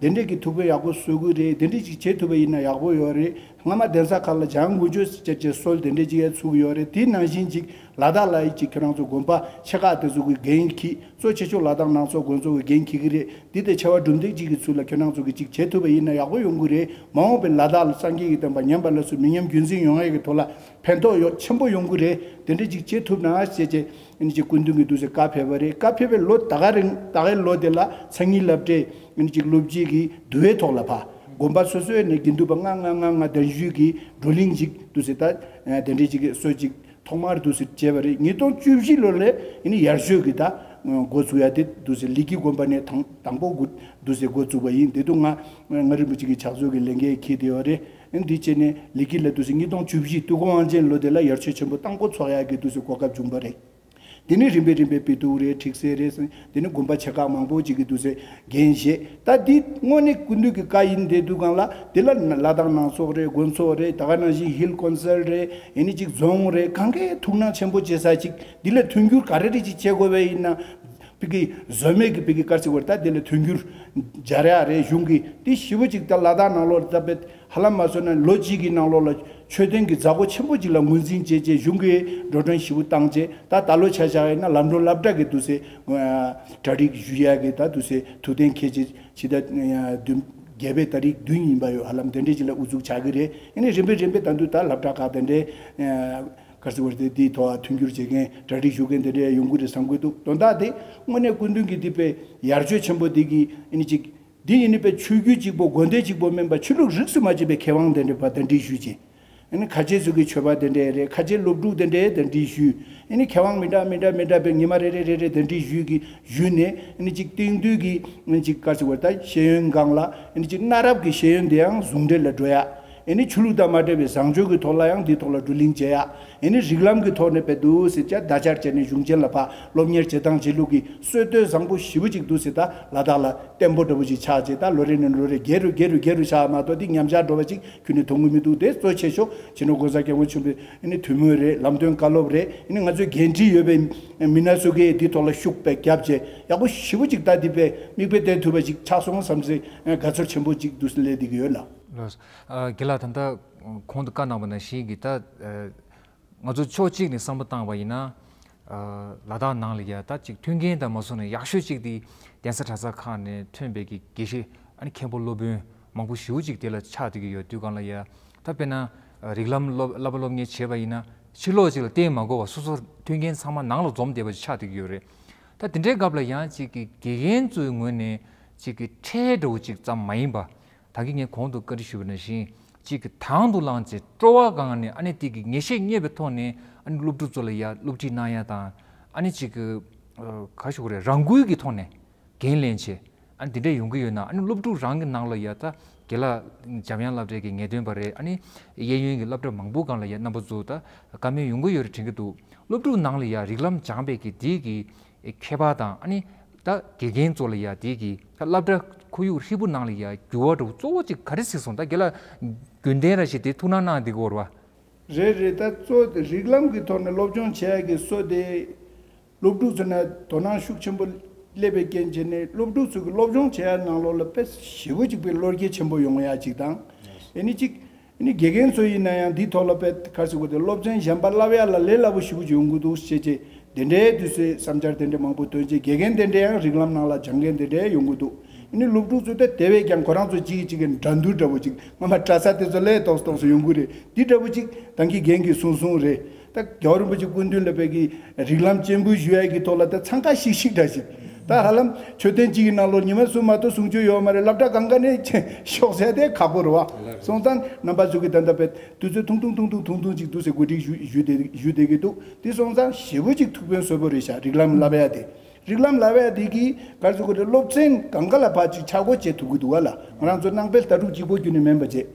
དེ་འདྲས་ཀྱི་ཐུགས་ཕན་ཡག་པོ་གསོས་ཀྱི་རེད། དེ་འདྲས་ཅིག་བྱེད་ཐུབ་པ་ཡིན་ན་ཡག་པོ་ཡོད་རེད། སྔ་མ་གདན་ས་ཁག་ལ་སྦྱང་དགོས་ཆོག་ཟེར་བྱས་བྱས་སྲོལ་དེ་འདྲས་ཅིག་ཡང་ཚུགས་ཡོད་རེད། དེ་ནང་བཞིན་ཅིག་ལ་དྭགས་ལ་ཡི་ཅིག་ཁྱོད་རང་ཚོ་དགོན་པ་ཆེ་ཁག་དེ་ཚོ་གི་འགན་འཁྱེར། གཙོ་ཆེ་ཤོས་ལ་དྭགས་ནང་ཚོགས་དགོན་ཚོགས་ཀྱི་འགན་འཁྱེར་གྱི་རེད། འདི་དེ་ཆེ་བ་གྲུབ་འབྲས་ཅིག་གི་ཚུལ་ལ་ཁྱོད་རང་ཚོ་གི་ཅིག་བྱེད་ཐུབ་པ་ཡིན་ན་ཡག་པོ་ཡོང་གི་རེད། མ་འོངས་པའི་ལ་དྭགས་ལ་སངས་རྒྱས་ཀྱི་བསྟན་པ་ཉམས་པ་ལ་སོགས་མི་ཉམས་རྒྱུན་འཛིན་ཡོང་ཡ་གི་ཐོག་ལ་ཕན་ཐོགས་ཡོད་ཆེན་པོ་ཡོང་གི་རེད། དེ་འདྲ་ཅིག་བྱེད་ཐུབ་ན་ཞེས་བྱས་ཨ་ནི་ཅིག་སྐུ་མདུན་གྱི་འདུག་སེ་བཀའ་ཕེབས་པ་རེད། བཀའ་ཕེབས་པའི་ལོ་ད་ག་རིང་ད་གའི་ལོ་དེ་ལ་མཚན་ཉིད་བསླབ་གྲྭའི་ཨ་ནི་ཅིག་སློབ་སྤྱི་གི་འདུ་བའི་ཐོག་ལ་ཕ་དགོན་པ་སོ་སོའི་ནས་དགེ་འདུན་པ་ལྔ་ལྔ་ལྔ་ལྔ་གདན་ཞུས་ཀྱི་བགྲོ་གླེང་ཅིག་འདུག་སེ་ད་དེ་འདྲའི་ཅིག་གི་སྲོལ་ཅིག་ཐོག་མར་འདུག་སེ་བྱས་པ་རེད། ཉིས་སྟོང་བཅུ་བཞི་ལོ་ལས་ཨ་ནི་ཡར་ཞུ་གི་ད་འགོ་ཚུགས་ཡ་དེ་འདུག་སེ་ལི་ཀི་དགོན་པ་ནས་དང་དང་པོ་འགོ་འདུག་སེ་འགོ་བཙུགས་པ་ཡིན། དེ་དུས་ང་ང་རིན་པོ་ཆེ་གི་ཕྱག་མཛོད་ཀྱི་ལས་འགན་འཁྱེར་བསྡད་ཡོད་རེད། ཨ་ནི་འདི་བྱས་ནས་ལི་ཀི་ལ་འདུག་སེ་ཉིས་སྟོང་བཅུ་བཞི་དུས་འཁོར་དབང་ཆེན་ལོ་དེ་ལ་ཡར་ཞུ་ཆེན་པོ་བཏང་འགོ་ཚུགས་ཡ་གི་འདུག་སེ་གོ་སྐབས་བྱུང་པ་རེད། དེ་ནས་རིམ་པས་རིམ་པས་དཔེ་དེབ་རེད། ཁྲིག་སེ་རེད། དེ་ནས་དགོན་པ་ཆེ་ཁག་མང་པོ་ཅིག་གི་འདུག་སེ་འགན་བཞེས། ད་འདི་དངོས་གནས་སྐུ་མདུན་གྱི་བཀའ་ཡིན་བསྡད་དུས་སྒང་ལ་དེ་ལ་ལ་དྭགས་ནང་ཚོགས་རེད། དགོན་ཚོགས་རེད། ད་ག་ནང་བཞིན་ཧིལ་ཀོན་སལ་རེད། ཨ་ནི་ཅིག་རྫོང་རེད། གང་གའི་ཐུགས་སྣང་ཆེན་པོ་བྱེད་ས་ཅིག་འདི་ལ་མཐུན་འགྱུར་ག་རེ་རེ་ཅིག་བྱེད་དགོས་པ་ཡིན་ན། བི་གི་བཟོ་མེད་ཀྱི་བི་གི་དཀར་སི་བར་ད་དེ་ལ་མཐུན་འགྱུར་སྦྱར་ཡ་རེད། གཞུང་གི་དེ་ཞེ་པོ་ཅིག་ད་ལ་དྭགས་ནང་ལོགས་ད་དཔེ་ཧ་ལམ་མ་སོང་ན་ལོ་གཅིག་གི་ནང་ལོགས་ལ་མཆོད་རྟེན་གྱི་མཛད་སྒོ་ཆེན་པོ་ཅིག་ལ་ངོས་འཛིན་བྱས་རྗེས་གཞུང་གིས་འགྲོ་གྲོན་ཞེ་པོ་བཏང་རྗེས་ད་ད་ལོ་ཆ་བཞག་ཡིན་ན་ལམ་འགྲོ་སློབ་གྲྭ་གི་འདུག་སེ་གྲ་སྒྲིག་ཞུ་ཡ་གི་ད་འདུག་སེ་ཐུགས་གཏན་འཁེལ་རྗེས་ཕྱི་ཟླ་བདུན་བརྒྱད་པའི་ཏ་རིག་བདུན་ཡིན་པ་ཡོད། ཧ་ལམ་དེ་འདྲས་ཅིག་ལ་དབུ་འཛུགས་བྱ་གི་རེད། ཨ་ནི་རིམ་པས་རིམ་པས་ད་དུང་ད་སློབ་གྲྭ་ཁག་དེ་འདྲས་ག་རེ་ཟེར་དགོས་རེད། དེ་དེའི་ཐོག་མཐུན་འགྱུར་བྱེད་མཁན་གྲ་སྒྲིག་ཞུ་མཁན་དེ་འདྲས་ཡོང་གི་རེད་བསམ་གི་འདུག་དོན་དག་དེ་དངོས་གནས་སྐུ་མདུན་གྱི་དེ་དཔེ་ཡར་ཞུ་ཆེན་པོ་དེ་གི་ཨ་ནི་ཅིག་འདི་ཡིན་ནི་དཔེ་ཆོས་བརྒྱུད་གཅིག་པོ་དགོན་སྡེ་གཅིག་པོ་མིན་པ་ཆོས་ལུགས་རིས་སུ་མ་ཆད་པའི་མཁས་དབང་དེ་འདྲས་པ་གདན་འདྲེན་ཞུས་རྗེས། ཨ་ནི་ཁ་ཆེ་ཚོ་གི་ཆོས་པ་དེ་འདྲས་རེད། ཁ་ཆེ་སློབ་ཕྲུག་དེ་འདྲས་གདན་འདྲེན་ཞུས། ཨ་ནི་མཁས་དབང་མི་འདྲ་མི་འདྲ་མི་འདྲ་བའི་ཉི་མ་རེ་རེ་རེ་རེ་གདན་འདྲེན་ཞུས་ཀྱི་ཞུས་ནས་ཨ་ནི་ཅིག་སྟེང་དུས་ཀྱི་ཨ་ནི་ཅིག་ག་རེ་ཟེར་དགོས་རེད། ད་ཤེས་ཡོན་སྒང་ལ་ཨ་ནི་ཅིག་གནའ་རབས་ཀྱི་ཤེས་ཡོན་དེའང་ཟུང་འབྲེལ་ལ་འགྲོ་ཡ། ཨ་ནི་ཆོས་ལུགས་དང་མ་འབྲེལ་བའི་བཟང་སྤྱོད་ཀྱི་ཐོག་ལ་ཡང་འདིའི་ཐོག་ལ་བགྲོ་གླེང་བྱེད་ཡ། ཨ་ནི་རིགས་ལམ་གྱི་ཐོག་ནས་དཔེ་འདུག་ཟེར་བྱས་བརྡ་སྦྱར་བྱས་ནས་གཞུང་ཆེན་ལ་ཕར་སློབ་གཉེར་བྱེད་སྟངས་བྱེད་ལུགས་ཀྱི་སྲོལ་གཏོད་བཟང་པོ་ཞེ་པོ་ཅིག་འདུག་ཟེར། ད་ལ་དྭགས་ལ་བརྟན་པོ་འདྲ་པོ་ཅིག་ཆགས་བྱས་ད་ལོ་རེ་ནས་ལོ་རེ་རྒྱས་རུ་རྒྱས་རུ་རྒྱས་རུ་ཆགས་མ་གཏོགས་འདི་ཉམས་ཆག་འགྲོ་བ་ཅིག་ཁྱོན་ནས་མཐོང་གི་མི་འདུག་དེ་གཙོ་ཆེ་ཤོས་སྤྱི་ནོར་༸གོང་ས་༸སྐྱབས་མགོན་ཆེན་པོའི་ཨ་ནི་ཐུགས་སྨོན་རེད། ལམ་སྟོན་བཀའ་སློབ་རེད། ཨ་ནི་ང་ཚོའི་འགན་འཁྲི་ཡོད་པའི་མི་སྣ་ཚོ་གིས་འདི་ཐོག་ལ་ཤུགས་དཔེ་བརྒྱབ་བྱས་ཡག་པོ་ཞེ་པོ་ཅིག་ད་འདི་དཔེ་མིག་དཔེ་སྟོན་ཐུབ་པ་ཅིག་ཆགས་སོང་བསམ་སེ་དགའ་ཚོར་ཆེན་པོ་ཅིག་འདུག་སེ་སླེབས་བསྡད་ཀྱི་ཡོད་ལགས། ལགས། ཨ་རྒན་ལགས་ད་ལྟ་གོང་དུ་བཀའ་གནང་བ་ནང་བཞིན་གྱི་ད་ཨ་ང་ཚོ་ཕྱོགས་གཅིག་ནས་བསམ་བློ་བཏང་བ་ཡིན་ན། ཨ་ལ་དྭགས་ནང་ལ་ཡ་ད་ཅིག་མཐུན་རྐྱེན་དང་མ་སོང་ན་ཡག་ཤོས་ཅིག་དེ་གདན་ས་གྲྭ་ཚང་ཁག་ནས་ཐོན་པའི་གི་དགེ་བཤེས་ཨ་ནི་མཁན་པོ་སློབ་དཔོན་མང་པོ་ཞེ་པོ་ཅིག་དེ་ལ་ཆགས་བསྡད་ཀྱི་ཡོད་དུས་སྒང་ལ་ཡ། ད་དཔེར་ན་ཨ་རིགས་ལམ་སློབ་བསླབ་པ་སློབ་གཉེར་བྱས་པ་ཡིན་ན་ཕྱི་ལོགས་ཅིག་ལ་བརྟེན་མ་དགོས་པ་སོ་སོ་མཐུན་རྐྱེན་ཚང་མ་ནང་ལ་འཛོམས་བསྡད་པ་ཅིག་ཆགས་བསྡད་ཀྱི་ཡོད་རེད། ད་དེ་འདྲའི་སྐབས་ལ་ཡང་ཅིག་གི་དགེ་རྒན་ཚོའི་ངོས་ནས་ཅིག་གི་ཁྲལ་འདྲ་བོ་ཅིག་ཙམ་མ་ཡིན་པ། ད་གིན་ངས་གོང་དུ་བཀའ་འདྲི་ཞུས་པ་ནང་བཞིན་གཅིག་གི་དང་དུ་བླངས་བྱས་སྤྲོ་བ་སྒང་ནས་ཨ་ནི་དེ་གི་ངེས་ཤེས་རྙེད་པའི་ཐོག་ནས་ཨ་ནི་སློབ་ཕྲུག་ཚོ་ལ་ཡ་སློབ་ཁྲིད་གནང་ཡ་དང་ཨ་ནི་གཅིག་གི་ཨ་ག་ཞུ་དགོས་རེད། རང་འགུལ་གྱི་ཐོག་ནས་འགན་ལེན་བྱས་ཨ་ནི་དེ་འདྲ་ཡོང་གི་ཡོད་ན་ཨ་ནི་སློབ་ཕྲུག་རང་གི་ནང་ལ་ཡ་ད་དགེ་ལགས་འཇམ་དབྱངས་སློབ་གྲྭའི་གི་ངེས་སྟོན་པ་རེད། ཨ་ནི་གཡས་གཡོན་གྱི་སློབ་གྲྭ་མང་པོ་སྒང་ལ་ཡ་རྣམ་པ་ཚོ་ད་བཀའ་མོལ་ཡོང་གི་ཡོད་རེད་དྲན་གྱི་འདུག་སློབ་ཕྲུག་ནང་ལ་ཡ་རིགས་ལམ་སྦྱངས་པའི་གི་དེ་གི་ཁྱད་པར་དང་ཨ་ནི་ད་དགེ་རྒན་ཚོ་ལ་ཡ་དེ་གི་ད་སློབ་གྲྭ་ཁོར་ཡུག་ཧྲིལ་པོ་ནང་ལ་ཡ་འགྱུར་བ་འགྲོ་གཙོ་བོ་ཅིག་ག་རེ་གཟིགས་སོང་། ད་རྒན་ལགས་རྒྱུན་ལྡན་ར་ཞིག་དེ་ཐུགས་སྣང་གནང་བསྡད་ཀྱི་ཡོད་རེད་པ། རེད་རེད། ད་གཙོ་དེ་རིགས་ལམ་གྱི་ཐོག་ནས་སློབ་སྦྱོང་བྱེད་ཡ་གི་སྲོལ་དེ་སློབ་ཕྲུག་ཚོ་ནས་དོ་སྣང་ཤུགས་ཆེན་པོ་སླེབས་པའི་རྐྱེན་བྱས་ནས་སློབ་ཕྲུག་ཚོ་གི་སློབ་སྦྱོང་བྱེད་ཡ་ནང་ལོགས་ལ་དཔེ་ཞེ་པོ་ཅིག་དཔེ་བློ་སྐྱེད་ཆེན་པོ་ཡོང་ཡ་ཅིག་དང་། ཨེ་ནི་ཅིག་ཨ་ནི་དགེ་རྒན་ཚོ་ཡིན་ན་ཡང་འདིའི་ཐོག་ལ་དཔེ་ག་རེ་ཟེར་དགོས་དེ་སློབ་ཚན་གཞན་པ་བསླབ་ཡ་ལ་ལས་སླ་པོ་ཞེ་པོ་ཅིག་ཡོང་གི་འདུག་ཅེས་བྱས་དེ་འདྲའི་དུས་ཚོད་བསམ་འཆར་དེ་འདྲ་མང་པོ་བཏོན་བྱས་དགེ་རྒན་དེ་འདྲ་ཡང་རིགས་ལམ་ནང་ལ་སྦྱང་མཁན་དེ་འདྲ་ཡོང་གི་འདུག་ཨ་ནི་སློབ་ཕྲུག་ཚོ་དེ་དེ་བས་ཀྱང་ཁོ་རང་ཚོ་གཅིག་གིས་གཅིག་གི་འགྲན་བསྡུར་འདྲ་པོ་ཅིག་སྔོན་མ་གྲྭ་ས་དེ་ཚོ་ལས་ཏོག་ཙམ་ཏོག་ཙམ་ཡོང་གི་རེད། འདི་འདྲ་པོ་ཅིག་ད་གིན་རྒན་གྱིས་གསུངས་གསུངས་རེད། ད་རྒྱལ་བ་རིན་པོ་ཆེ་སྐུ་མདུན་ལ་དཔེ་གི་རིགས་ལམ་སྤྱན་འབུལ་ཞུ་ཡ་གི་ཐོག་ལ་ད་འཚང་ཁ་ཤིག་ཤིག་འདྲ་ཞིག་ད་ཧ་ལམ་མཆོད་རྟེན་གཅིག་གི་ནང་ལོགས་ཉི་མ་གསུམ་མ་གཏོགས་གསུང་ཆོས་ཡོད་མ་རེད། སློབ་གྲྭ་གང་ག་ནས་ཤོག་ཟེར་དེ་ཁག་པོ་རེད་བ། སོང་ཙང་རྣམ་པ་ཚོ་གི་ད་ལྟ་དཔེ་དུས་ཚོད་ཐུང་ཐུང་ཐུང་ཐུང་ཐུང་ཐུང་ཅིག་འདུག་ཟེར་གོ་སྒྲིག་ཞུ་ཞུ་བསྡད་ཞུ་བསྡད་ཀྱི་འདུག་དེ་སོང་ཙང་ཞེ་པོ་ཅིག་ཐུགས་ཕན་གསོས་པོ་རེད་ཤག་རིགས་ལམ་བསླབ་ཡ་དེ། རིགས་ལམ་བསླབ་ཡ་དེ་གིས་ག་རེ་ཟེར་དགོས་རེད། སློབ་ཚན་གང་ག་ལ་ཕར་ཅིག་ཆ་བགོས་བྱེད་ཐུབ་ཀྱི་འདུག་བ་ལ། ང་རང་ཚོ་ནང་པའི་ལྟ་གྲུབ་གཅིག་པོ་བརྒྱུད་ནས་མིན་པ་བྱས།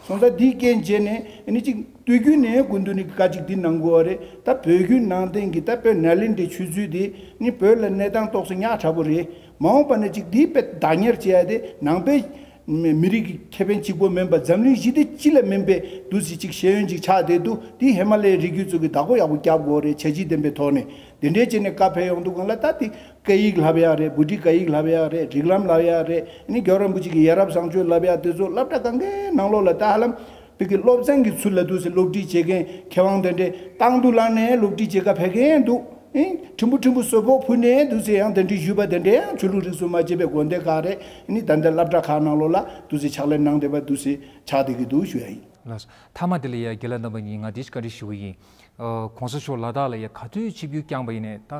སོང་ཙང་དེའི་རྐྱེན་བྱས་ནས་ཨ་ནི་ཅིག་སྟོད་རྒྱུད་ནས་སྐུ་མདུན་ནས་བཀའ་ཅིག་འདི་གནང་དགོས་པ་རེད། ད་བོད་བརྒྱུད་ནང་བསྟན་གྱི་ད་བོད་ནཱ་ལེནྡྲའི་ཆོས་ཚུལ་དེ་ནི་བོད་ལ་གནས་སྟངས་ཏོག་ཙམ་ཉག་ཕྲ་པོ་རེད། མ་འོངས་པ་ན་ཅིག་འདི་དཔེ་བདག་གཉེར་བྱེད་ཡ་དེ་ནང་པའི་ མི་མི་རིགས་ཀྱི་ཁེ་ཕན་གཅིག་པོ་མིན་པ། འཛམ་གླིང་ཞི་བདེ་སྤྱི་ལ་སྨན་པའི་འདུག་སེ་ཅིག་ཤེས་ཡོན་ཅིག་ཆགས་བསྡད་འདུག་དེ་ཧི་མ་ལ་ཡའི་རི་རྒྱུད་ཚོ་གིས་བདག་པོ་ཡག་པོ་རྒྱབ་དགོས་རེད། བྱས་རྗེས་ལྡན་པའི་ཐོག་ནས་དེ་འདྲའི་བྱས་ནས་བཀའ་ཕེབས་ཡོང་དུས་སྒང་ལ། ད་དེ་སྐད་ཡིག་བསླབ་ཡག་རེད། བྷུ་ཊི་སྐད་ཡིག་བསླབ་ཡག་རེད། རིགས་ལམ་བསླབ་ཡག་རེད། ཨ་ནི་རྒྱལ་བ་རིན་པོ་ཆེ་གི་ཡ་རབས་བཟང་སྤྱོད་བསླབ་ཡག་དེ་ཚོ་སློབ་གྲྭ་གང་གའི་ནང་ལོགས་ལ། ད་ཧ་ལམ་བོད་ཀྱི་སློབ་ཚན་གྱི་ཚུལ་ལ་འདུག་སེ་སློབ་ཁྲིད་བྱེད་མཁན་མཁས་དབང་དེ་འདྲས་བཏང་དུས་ལ་ནས་སློབ་ཁྲིད་བྱེད་ག་ཕེབས་མཁན་འདུག་ཨེ། ཕྲན་བུ་ཕྲན་བུ་གསོལ་ཕོགས་ཕུལ་ནས་འདུག་སེ་ཡང་དེ་འདྲས་ཞུས་པ་དེ་འདྲས་ཡང་ཆོས་ལུགས་རིས་སུ་མ་ཆད་པའི་དགོན་སྡེ་ཁག་རེད། ཨ་ནི་ད་ལྟ་སློབ་གྲྭ་ཁག་ནང་ལོགས་ལ་འདུག་སེ་ཕྱག་ལས་གནང་བསྡད་པ་འདུག་སེ་ཆགས་བསྡད་ཀྱི་འདུག་ཞུ་ཡ་ཡིན། ལགས་སོ། མཐའ་མ་དེ་ལ་ཡ་རྒན་ལགས་རྣམ་པ་གཉིས་ང་འདི་ཞིག་བཀའ་འདྲི་ཞུ་གི་ཡིན། ཨ། གོང་ས་མཆོག་ལ་དྭགས་ལ་ཡ་ག་དུས་ཆིབས་བསྒྱུར་བསྐྱངས་པ་ཡིན་ནའི། ད་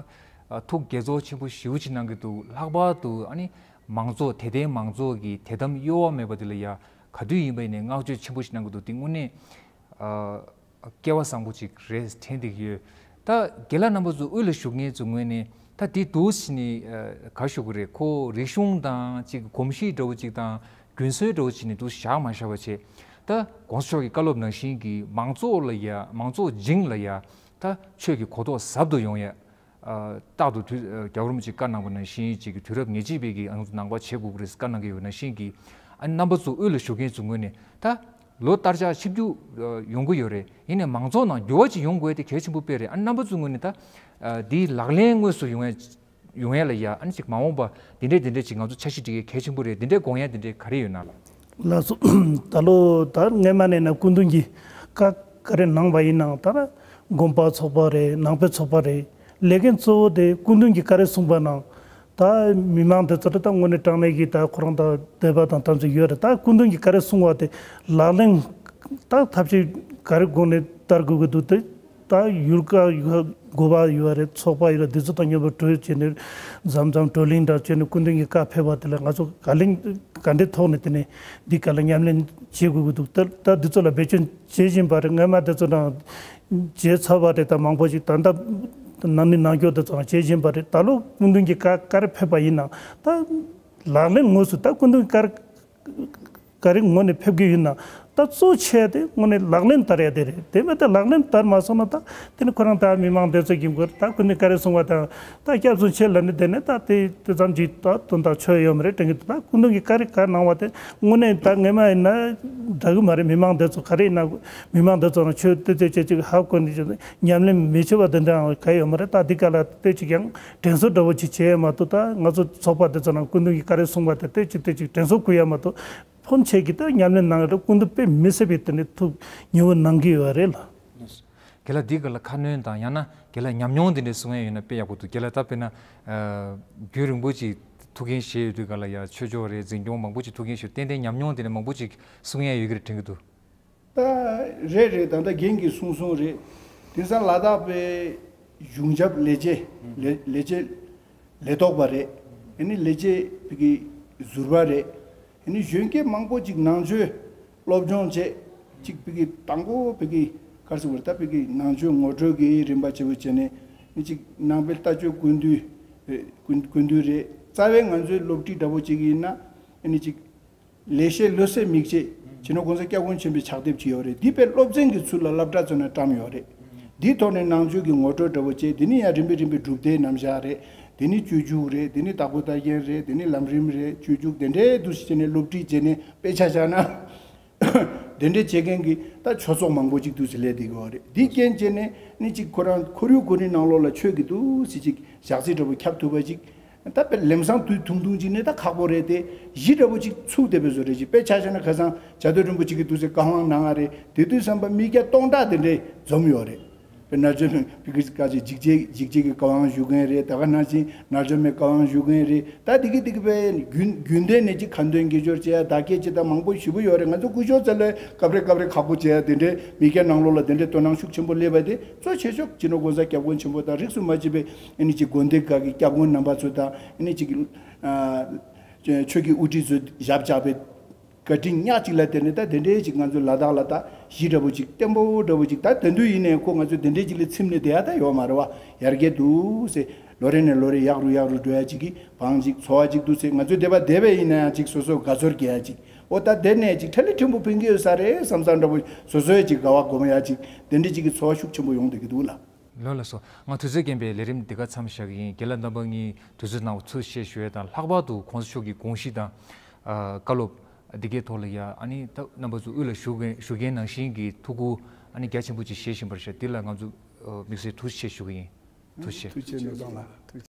ཨ་ཐུགས་དགྱེས་ཚོར་ཆེན་པོ་ཞེ་པོ་ཅིག་གནང་གི་འདུག་ལྷག་པར་དུ་ཨ་ནི་མང་ཚོགས་དད་ལྡན་མང་ཚོགས་ཀྱི་དད་དམ་གཡོ་བ་མེད་པ་དེ་ལ་ཡ་ག་དུས་ཡིན་པ་ཡིན་ནའི་བསྔགས་བརྗོད་ཆེན་པོ་ཞིག་གནང་གི་འདུག་དེ་དངོས་གནས་ཨ་སྐལ་བ་བཟང་པོ་ཅིག་རེད་དྲན་བསྡད་ཀྱི་ཡོད། ད་རྒན་ལགས་རྣམ་པ་ཚོ་དབུས་ལ་བཞུགས་མཁན་ཚོ་ངོས་ནས་ད་དེ་འདུག་སེ་ནི་ཨ་ག་ཞུ་གི་རེད། ཁོ་རིག་གཞུང་དང་ཅིག་གོམས་གཤིས་འདྲ་བོ་ཅིག་དང་རྒྱུན་སྲོལ་འདྲ་བོ་ཅིག་ནི་འདུག་བཞག་མ་བཞག་པ་བྱས། ད་གོང་ས་མཆོག་གི་བཀའ་སློབ་ནང་བཞིན་གྱི་མང་ཚོགས་ལ་ཡ་མང་ཚོགས་བྱིངས་ལ་ཡ་ད་ཆོས་ཀྱི་གོ་རྟོགས་ཟབ་ཏུ་ཡོང་ཡ། ཨ། རྟག་ཏུ་དུས་ཨ་རྒྱལ་བ་རིན་པོ་ཆེས་བཀའ་གནང་པ་ནང་བཞིན་ཅིག་གི་དུས་རབས་ཉེར་གཅིག་པའི་གི་ཨང་ནང་པ་བྱེད་དགོས་ཀྱི་རེད་བཀའ་གནང་གི་ཡོད་ནང་བཞིན་གྱི། ཨ་ནི་རྣམ་པ་ཚོ་དབུས་ལ་བཞུགས་མཁན་ཚོ་ངོས་ནས་ད་ལོ་ལྟར་ཆགས་ཆིབས་བསྒྱུར་ཨ་ཡོང་གི་ཡོད་རེད། ཡིན་ནའི་མང་ཚོགས་ནང་འགྱུར་བ་ཅིག་ཡོང་དགོས་དེ་གལ་ཆེན་པོ་དཔེ་རེད། ཨ་ནི་རྣམ་པ་ཚོ་ངོས་ནས་ད་ཨ་འདིའི་ལག་ལེན་དངོས་སུ་ཡོང་ཡ་ཡོང་ཡ་ལ་ཡ་ཨ་ནི་ཅིག་མ་འོངས་པ་འདི་འདྲས་འདི་འདྲས་ཅིག་ང་ཚོ་འཆར་གཞི་སྒྲིག་ཡ་གལ་ཆེན་པོ་རེད། འདི་འདྲས་དགོངས་ཡ་འདི་འདྲས་ག་རེ་ཡོད་ན། ལགས་སོ། ད་ལོ་ད་སྔས་མ་ནས་ན་སྐུ་མདུན་གྱིས་བཀའ་ག་རེ་གནང་བ་ཡིན་ནའང་། ད་དགོན་པ་ཚོགས་པ་རེད། ནང་པའི་ཚོགས་པ་རེད། ལས་འགན་གཙོ་བོ་དེ་སྐུ་མདུན་གྱིས་ག་རེ་གསུངས་པ་ནང་། ད་མི་མང་དེ་ཚོ་ད་དངོས་གནས་དྲང་གནས་ཀྱི་ད་ཁོ་རང་ད་དད་པ་དང་དམ་ཚིག་ཡོད་རེད། ད་སྐུ་མདུན་གྱིས་ག་རེ་གསུངས་པ་དེ་ལག་ལེན་ད་ཐབས་ཤེས་ག་རེ་སྒོ་ནས་བསྟར་དགོས་ཀྱི་འདུག་དེ། ད་ཡུལ་ཀ་ཡུལ་དགོན་པ་ཡོད་རེད། ཚོགས་པ་ཡོད་རེད། འདི་ཚོ་དང་མཉམ་པོ་གྲོས་བྱས་ནས་འཛོམས་འཛོམས་བགྲོ་གླེང་འདྲ་བྱས་ནས་སྐུ་མདུན་གྱིས་བཀའ་ཕེབས་པ་དེ་ལ་ང་ཚོ་ག་ལེན་ག་འདྲའི་ཐོག་ནས་དེ་ནས་འདི་ག་ལ་ཉམས་ལེན་བྱེད་དགོས་ཀྱི་འདུག་ད་ད་འདི་ཚོ་ལ་འབད་བརྩོན་བྱེད་བཞིན་པ་རེད། སྔོན་མ་དེ་ཚོ་དང་བྱས་ཚར་བ་རེད། ད་མང་པོ་ཞིག་ད་ལྟ་ནང་མི་ནང་སྐྱོར་དེ་ཚོ་བྱེད་བཞིན་པ་རེད། ད་ལོ་སྐུ་མདུན་གྱིས་བཀའ་ག་རེ་ཕེབས་པ་ཡིན་ནའང་ད་ལག་ལེན་དངོས་སུ་ད་སྐུ་མདུན་ག་རེ་ག་རེ་ངོས་ནས་ཕེབས་ཀྱི་ཡོད་ན་ད་གཙོ་ཆེ་དེ་དངོས་གནས་ལག་ལེན་བསྟར་ཡ་དེ་རེད། དེ་མེད་དེ་ལག་ལེན་བསྟར་མ་སོང་ན་ད་དེ་ནི་ཁོ་རང་ད་མི་མང་དེ་ཚོ་གི་མགོར་ད་སྐུ་མདུན་ག་རེ་གསུང་བ་དང་ད་སྐྱབས་སུ་མཆི་ལབ་ནས་དེ་ནས་ད་དེ་དེ་ཙམ་གྱིས་ད་དོན་དག་ཆོད་ཡོད་མ་རེད་དྲན་གྱི་འདུག་ད་སྐུ་མདུན་གྱིས་ག་རེ་ག་གནང་བ་དེ་དངོས་གནས་ད་ངས་མ་ཡིན་ན་འདྲ་གི་མ་རེད། མི་མང་དེ་ཚོ་ག་རེ་ཡིན་ན་མི་མང་དེ་ཚོ་རང་ཆོས་དེ་ཚོ་ཅེས་ཅིག་ཧ་གོ་ནས་ཉམས་ལེན་མི་བྱེད་པ་དེ་འདྲའང་ག་ཡོད་མ་རེད། ད་འདི་ག་ལ་དེ་ཅིག་ཡང་དྲན་གསོ་འདྲ་བོ་ཅིག་བྱེད་ཡ་མ་གཏོགས། ད་ང་ཚོ་ཚོགས་པ་དེ་ཚོ་ནང་སྐུ་མདུན་གྱིས་ག་རེ་གསུངས་པ་དེ་དེ་ཅིག་དེ་ཅིག་དྲན་གསོ་བསྐུལ་ཡ་མ་གཏོགས། ཕོན་ཆེ་གི་ད་ཉམས་ལེན་གནང་ཡ་ད་སྐུ་མདུན་དཔེ་མི་སྲིད་པའི་དེ་ནས་ཐུགས་ཉེ་བོ་གནང་གི་ཡོད་རེད་ལ། རྒན་ལགས་འདི་ག་ལ་ཁ་སྣོན་དང་ཡང་ན་རྒན་ལགས་ཉམས་མྱོང་འདི་འདྲའི་གསུང་ཡ་ཡོད་ན་དཔེ་ཡག་པོ་འདུག་རྒན་ལགས་ད་དཔེར་ན་ཨ་རྒྱུན་རིང་པོ་ཅིག་ཐུགས་འགན་བཞེས་ཡོད་དུས་ག་ལ་ཡ་ཆོས་ཕྱོགས་རེད། འཛིན་སྐྱོང་མང་པོ་ཅིག་ཐུགས་འགན་བཞེས། ཏན་ཏན་ཉམས་མྱོང་འདི་འདྲ་མང་པོ་ཅིག་གསུང་ཡ་ཡོད་ཀྱི་རེད་དྲན་གྱི་འདུག་ད་རེད་རེད། ད་ལྟ་རྒན་གྱིས་གསུངས་གསུངས་རེད། དེང་སང་ལ་དྭགས་པའི་གཞུང་ཞབས་ལས་བྱེད་ལས་ལས་བྱེད་ལས་ཐོག་པ་རེད། ཨ་ནི་ལས་བྱེད་བོད་ཀྱི་ཟུར་པ་རེད། ཨ་ནི་གཞོན་སྐྱེས་མང་པོ་ཅིག་ནང་ཆོས་སློབ་སྦྱོང་བྱས་ཅིག་བོད་ཀྱི་དང་པོ་བོད་ཀྱི་ག་རེ་ཟེར་དགོས་རེད། ད་བོད་ཀྱི་ནང་ཆོས་ངོ་སྤྲོད་ཀྱི་རིམ་པ་བྱས་པ་བྱས་ནས་ཨ་ནི་ཅིག་ནང་པའི་ལྟ་སྤྱོད་ཀུན་འདུས་རེད། ཀུན་ཀུན་འདུས་རེད། རྩ་བའི་ང་ཚོའི་སློབ་ཁྲིད་འདྲ་པོ་ཅིག་ཡིན་ན་ཨ་ནི་ཅིག་ལེགས་བཤད་ལྷུན་གསལ་མིག་འབྱེད་སྤྱི་ནོར་༸གོང་ས་༸སྐྱབས་མགོན་ཆེན་པོའི་ཕྱག་དེབ་ཅིག་ཡོད་རེད། འདི་དཔེ་སློབ་ཚན་གྱི་ཚུལ་ལ་སློབ་གྲྭ་ཚོ་ནས་བཀྲམ་ཡོད་རེད། འདིའི་ཐོག་ནས་ནང་ཆོས་ཀྱི་ངོ་སྤྲོད་འདྲ་པོ་བྱས། འདི་ནས་ཡང་རིམ་པས་རིམ་པས་སྒྲུབ་སྡེའི་རྣམ་གཞག་རེད། འདི་ནས་སྤྱོད་འཇུག་རེད། འདི་ནས་དྭགས་པོ་ལྟ་མཁན་རེད། འདི་ནས་ལམ་རིམ་རེད། སྤྱོད་འཇུག་དེ་འདྲའི་འདུག་སེ་བྱས་ནས་སློབ་ཁྲིད་བྱས་ནས་དཔེ་ཆ་བཞག་ན། དེ་འདྲའི་བྱེད་མཁན་གྱི་ད་ཆོས་ཚོགས་མང་པོ་ཅིག་འདུག་སེ་སླེབས་བསྡད་ཀྱི་ཡོད་རེད། འདི་རྐྱེན་བྱས་ནས་ནི་ཅིག་ཁོ་རང་ཁོར་ཡུག་ཁོ་རའི་ནང་ལོགས་ལ་ཆོས་ཀྱི་འདུག་སེ་ཅིག་ཞག་ཚི་འདྲ་པོ་ཁྱབ་ཐུབ་པ་ཅིག་ད་དཔེ་ལམ་སང་དུས་ཐུང་ཐུང་ཅིག་ནས་ད་ཁག་པོ་རེད་དེ། གཞི་འདྲ་པོ་ཅིག་ཚུགས་བསྡད་པའི་བཟོ་འདྲ་ཅིག་དཔེ་ཆ་བཞག་ན་ཁ་སང་བྱ་རྡོ་རིན་པོ་ཆེ་གིས་འདུག་སེ་བཀའ་དབང་གནང་ང་རེད། དེ་དུས་ཙམ་པ་མི་བརྒྱ་སྟོང་ཕྲག་དེ་འདྲས་འཛོམས་ཡོད་རེད། དཔེ་ན་ཆོས་ཕི་ཀི་ཀ་ཅིག་འཇིགས་བྱེད་འཇིགས་བྱེད་ཀྱི་བཀའ་དབང་ཞུ་མཁན་རེད། ད་ག་ནང་བཞིན་ན་ཆོས་མའི་བཀའ་དབང་ཞུ་མཁན་རེད། ད་དེ་གི་དེ་གི་དཔེ་རྒྱུན་རྒྱུན་ལྡན་ནས་ཅིག་ཁ་འདོན་དགེ་སྦྱོར་བྱེད་ཡ་བདག་སྐྱེལ་བྱེད་ད་མང་པོ་ཞེ་པོ་ཡོད་རེད། ང་ཚོ་སྐུ་ཞབས་ཚོ་ལ་སྐབས་རེ་སྐབས་རེ་ཁག་པོ་བྱེད་ཡ་དེ་འདྲས་མི་བརྒྱ་ནང་ལོགས་ལ་དེ་འདྲས་དོ་སྣང་ཤུགས་ཆེན་པོ་སླེབས་པ་དེ་གཙོ་ཆེ་ཤོས་སྤྱི་ནོར་༸གོང་ས་༸སྐྱབས་མགོན་ཆེན་པོ་དང་རིས་སུ་མ་ཆད་པའི་ཨ་ནི་ཅིག་དགོན་སྡེ་ཁག་གི་སྐྱབས་མགོན་རྣམ་པ་ཚོ་དང་ཨ་ནི་ཅིག་ཨ་ཆོས་ཀྱི་དབུ་ཁྲིད་ཚོས་ཞབས་བཅགས་པའི་བཀའ་དྲིན་ཉག་གཅིག་ལ་བརྟེན་ནས་ད་དེ་འདྲའི་ཅིག་ང་ཚོ་ལ་དྭགས་ལ་ད་གཞི་འདྲ་པོ་ཅིག་བརྟན་པོ་འདྲ་པོ་ཅིག་ད་དེང་དུས་ཡིན་ནའི་ཁོ་ང་ཚོ་དེ་འདྲའི་ཅིག་ལ་ཚིམ་ནས་བསྡད་ཡ་ད་ཡོད་མ་རེད་བ། ཡར་རྒྱས་འདུག་སེ་ལོ་རེ་ནས་ལོ་རེ་ཡག་རུ་ཡག་རུ་འགྲོ་ཡ་ཅིག་གི་བང་ཅིག་འཚོ་བ་ཅིག་འདུག་སེ་ང་ཚོ་སྡེ་པ་སྡེ་པ་ཡིན་ན་ཡང་ཅིག་སོ་སོ་དགའ་ཚོར་སྐྱེ་ཡ་ཅིག་འོ་ད་དེ་ནས་ཅིག་ཁྲ་ལི་ཕྲན་བུ་ཕན་གྱི་ཡོད་ས་རེད་བསམ་བསམ་འདྲ་པོ་སོ་སོའི་ཅིག་དགའ་བ་སྒོམ་ཡ་ཅིག་དེ་འདྲའི་ཅིག་གི་ཚོར་བ་ཤུགས་ཆེན་པོ་ཡོང་བསྡད་ཀྱི་འདུག་ལ། ལགས་ལགས་སོ། ང་དུས་ཚོད་རྐྱེན་པས་ལས་རིམ་འདི་ག་མཚམས་བཞག་གི་ཡིན། རྒན་ལགས་རྣམ་པ་གཉིས་དུས་ཚོད་གནང་བ་ཐུགས་རྗེ་ཆེ་ཞུ་ཡས་དང་། ལྷག་པར་དུ་གོང་ས་མཆོག་གི་དགོངས་གཞི་དང་ཨ་བཀའ་སློབ་ འདི་གའི་ཐོག་ལ་ཡ་ཨ་ནི་ད་རྣམ་པ་ཚོ་དབུས་ལ་བཞུགས་མཁན་བཞུགས་མཁན་ནང་བཞིན་གྱི་ཐུགས་ཁུར་ཨ་ནི་རྒྱ་ཆེན་པོ་ཅིག་བཞེས་བཞིན་པར་ཤག་འདི་ལ་ང་ཚོ་དམིགས་བསལ་ཐུགས་རྗེ་ཆེ་ཞུ་གི་ཡིན། ཐུགས་རྗེ་ཆེ། ཐུགས་རྗེ་ཆེ། ནོར་བཟང་ལགས། ཐུགས་རྗེ་ཆེ།